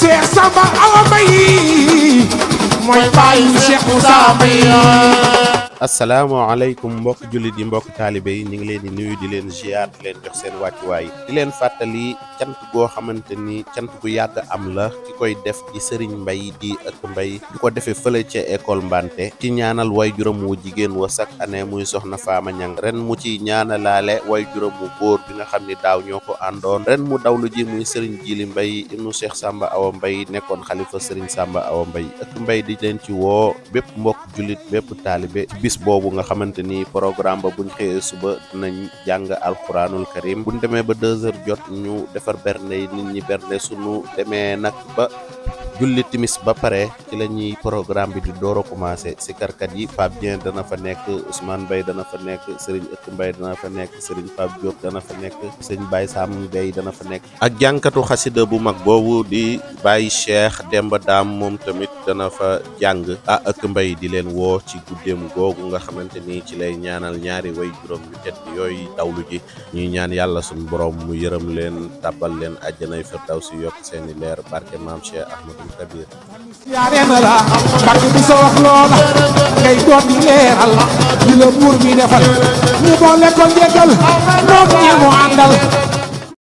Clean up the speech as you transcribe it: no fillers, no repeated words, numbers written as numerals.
Cheikh Samba Awa Mbaye mooy bàyyi Cheikh Moussa Mbaye. asalaamaaleykum mbokk jullit yi mbokk taalibe yi ñu ngi leen di nuyu di leen ziar di leen jox seen wàccuwaay di leen fàttali cant goo xamante ni cant gu yàgg am la ki koy def di Serigne Mbaye di ëkk Mbaye di ko defee fële ca école Mbante ci ñaanal way juróom wu jigéen wa chaque année muy soxna Faama Ñang ren mu ci ñaanalaale way juróom wu góor bi nga xam ni daaw ñoo ko àndoon ren mu dawlu ji muy Serigne Jili Mbaye ibnu Cheikh Samba Awa Mbaye nekkoon xalifa Serigne Samba Awa Mbaye ëkk Mbaye di leen ci woo bépp mbokk jullit bépp taalibe bis boobu nga xamante ni programme ba buñ xëyee suba dinañ jàng alquranul karim buñ demee ba 2 heures jot ñu defar bernde yi nit ñi bernde sunu demee nag ba julli timis ba pare ci la ñuy programme bi di door a commencé sikarkat yi Pape Dieng dana fa nekk Ousmane Mbaye dana fa nekk Serigne Ëtt Mbaye dana fa nekk Serigne Pape Diop dana fa nekk Serigne Baye Sam Mbaye dana fa nekk ak jànkatu xasida bu mag boobu di Baye Cheikh Demba Dam moom tamit dana fa jàng Ëtt Mbaye di leen woo ci guddeem googu nga xamante ni ci lay ñaanal ñaari way juróom yu tedd yooyu dawlu ji ñuy ñaan yàlla suñu borom mu yërëm leen tàbbal leen àjjanay firdawsi yokk seeni leer barke maam Cheikh Ahmadou Kabir yaareen la barke bi sa wax loola ngay doon di leeral li la buur bi defal ñu boole ko njëkkal moom ñi mu àndal